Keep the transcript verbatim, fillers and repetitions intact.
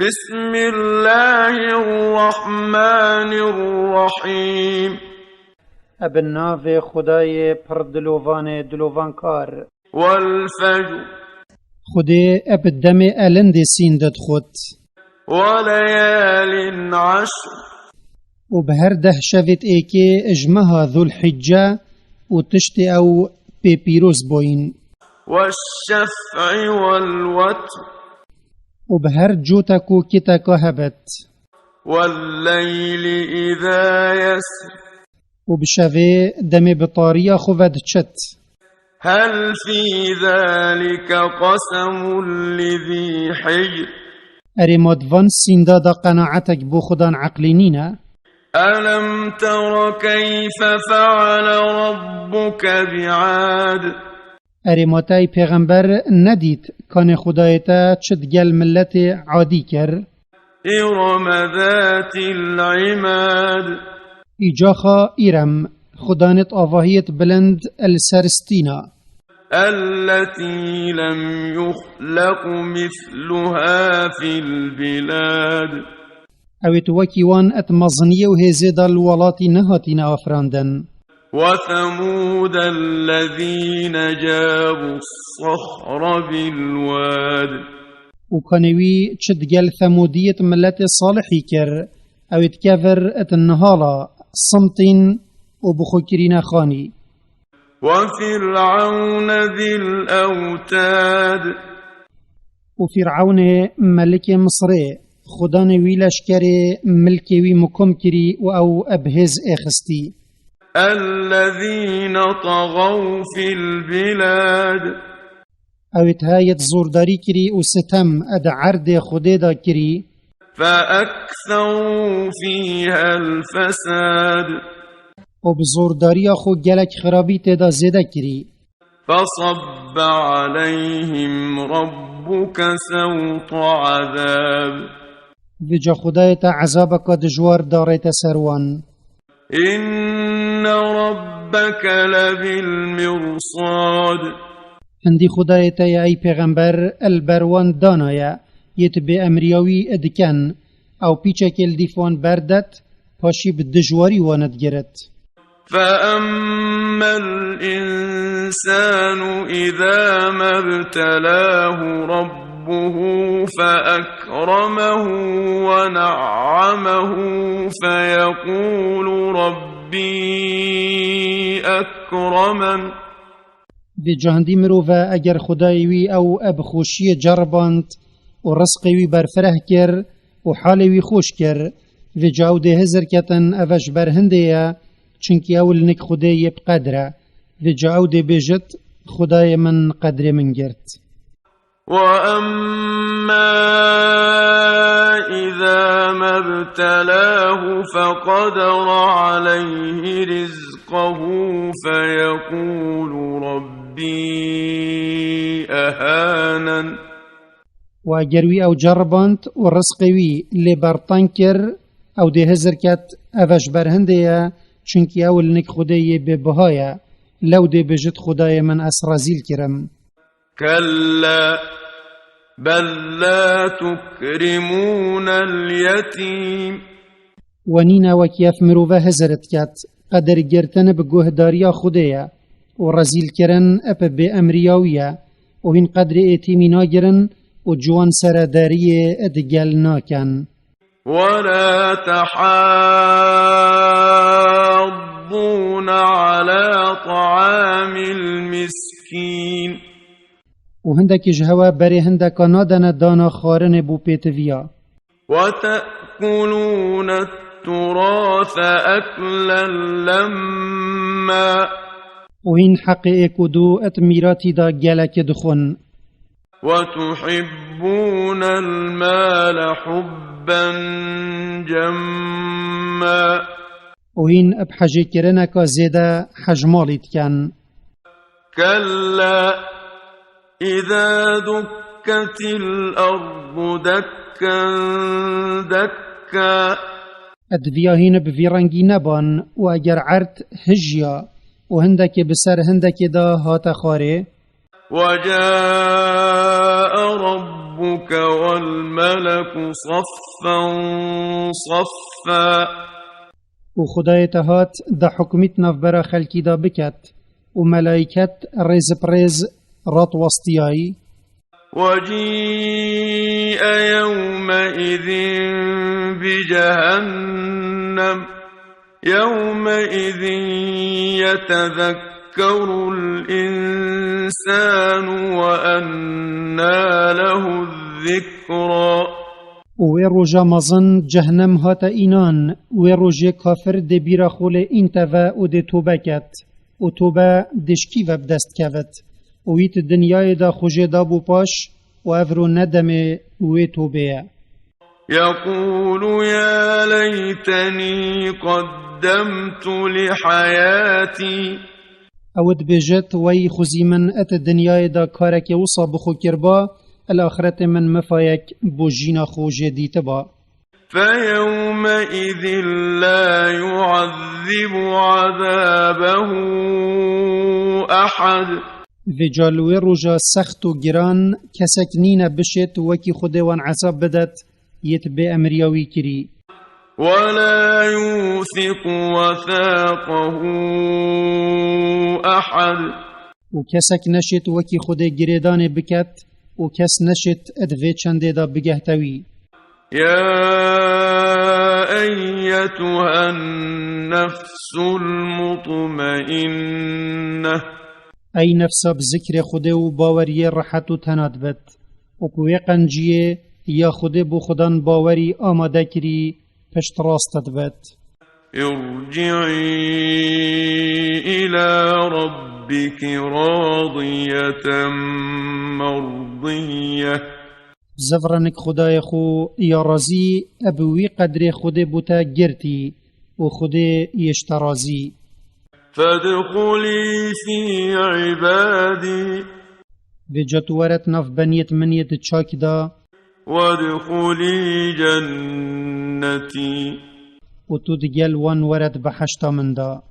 بسم الله الرحمن الرحيم. Ebe navê Xwedayê pir dilovanê dilovankar. والفجر. Xwedê ebe demê elindê sînde dixwet. وليال عشر. Û bi her deh şevêt êkê ji meha Zulhicce û tiştê ew pê pîroz boyîn. والشفع والوتر. Û bi her coteko kiteka hebet. والليل إذا يسر. Û bi şevê demê bi tariya xwe ve diçit. هل في ذلك قسم لذي حجر. Erê ma di van sînda da qenaetek bo xudan eqlî nîne? ألم تر كيف فعل ربك بعاد. Erê ma te ey pêxember nedît kanê Xwedayê te çi digel miletê Adî kir? إرم ذات العماد. Îcaxa Îrem, xudanêt avahiyêt bilind el ser stîna. التي لم يخلق مثلها في البلاد. Ewêt wekî wan et meziniyê û hêzê da li welatî nehatîne afirandin. وثمود الذين جابوا الصخر بالواد. Û kanê wî çi digel Themûdiyêt miletê Salihî kir, ewêt kevir et nihala simtîn û bi xwe kirîne xanî. وفرعون ذي الأوتاد. Û Fîr'ewnê melikê Misrê, xudanê wî leşkerê milkê wî mikom kirî û ew bi hêz êxistî. الذين طغوا في البلاد. Ewêt heyet zordarî kirî û sitem ed erdê Xwedê da kirî. فأكثروا فيها الفساد. Û bi zordariya xwe gelek xirabî tê da zêde kirî. فصب عليهم ربك سوط عذاب. Vêca Xwedayê te ezabeka dijwar darête ser wan. إن ربك لبالمرصاد. Hindî Xwedayê te ye ey pêxember el ber wan danaye, yê tu bê emriya wî diken, ew pîçekê li dîf wan berdet, paşî bi dijwarî wan digirit. فأما الإنسان إذا ما ابتلاه ربه فأكرمه ونعمه فيقول ربي أكرمن. Vêca hindî mirove eger Xwedayê wî ew bi xweşiyê ceriband û rizqê wî berfireh kir û halê wî xweş kir, vêca ew dê hizir ketin, ev ji ber hindê ye, çunkî ew li nik Xwedê yê bi qedir e. Vêca ew dê bêjit, Xwedayê min qedrê min girt. وأما إذا ما ابتلاه فقدر عليه رزقه فيقول ربي أهانن. Û eger wî ew ceriband û rizqê wî lê berteng kir, ew dê hizir ket, ev ji ber hindê ye, çunkî ew li nik Xwedê yê bêbiha ye, lew dê bêjit, Xwedayê min, ez rezîl kirim. كلا بل لا تكرمون اليتيم. We nîne wekî ev mirove hizir diket, qedirgirtin bi guhdariya Xwedê ye û rezîlkirin bi bêemriya wî ye û hîn qedrê êtîmî nagirin û ciwan seredariyê digel nakin. ولا تحاضون على طعام المسكين. Û hindekî ji hewe berê hindeka nadene dana xwarinê bo pêtiviya. وتأكلون التراث أكلا لما. Û hîn heqê êk û du et mîratî da gelekê dixwin. وتحبون المال حبا جما. Û hîn bi hejêkirineka zêde hejmalî dikin. كلا إذا دكت الأرض دكا دكا. Diviya hîn bi vî rengî neban û eger erd hijiya û hindekê bi ser hindekê de hate xwarê. وجاء ربك ربك والملك صفا صفا. û Xudayê te hat da hukmît navbera xelkî da biket, û melayket rêz bi rêz rat wastiyayî. وجيء يومئذ بجهنم يومئذ يتذكر الإنسان وأنى له الذكرى. û wê roja mezin cehnem hate înan, wê rojê kafir dê bîra xolê înte ve û dê tobe ket, û tobe dê ji kî ve bi dest kevit, û wî di dinyayê de xwe jê dabû paş, û ev ro ne demê wê tobê ye. يقول يا ليتني قدمت لحياتي. Ew dibêjit, wey xwezî min et dinyayê de karekê wisa bi xwe kirba, el axretê min mifayek bo jîna xwe jê dîtiba. فيومئذ لا يعذب عذابه أحد. Vêca li wê roja sext û giran kesek nîne bişêt wekî Xwedê wan ezab bidet, yêt bê emriya wî kirî. ولا يوثق وثاقه أحد. û kesek neşêt wekî Xwedê girêdanê biket û kes neşêt di vê çendê de bigehte wî. يا أيتها النفس المطمئنة. Ey nefsa bi zikrê Xwedê û baweriyê rehet û tenat bit, û ku wê qenciyê ya Xwedê bo xudan bawerî amade kirî, pişt rast dibet. ارجعي إلى ربك راضية مرضية. Zivrenik Xwedayê xwe ya razî, eb wî qedrê Xwedê bo te girtî û Xwedê yê ji te razî. فادخلي في عبادي. Vêca tu weret nav beniyêt min yê di çak da. وادخلي جنتي. Û tu digel wan weret beheşta min da.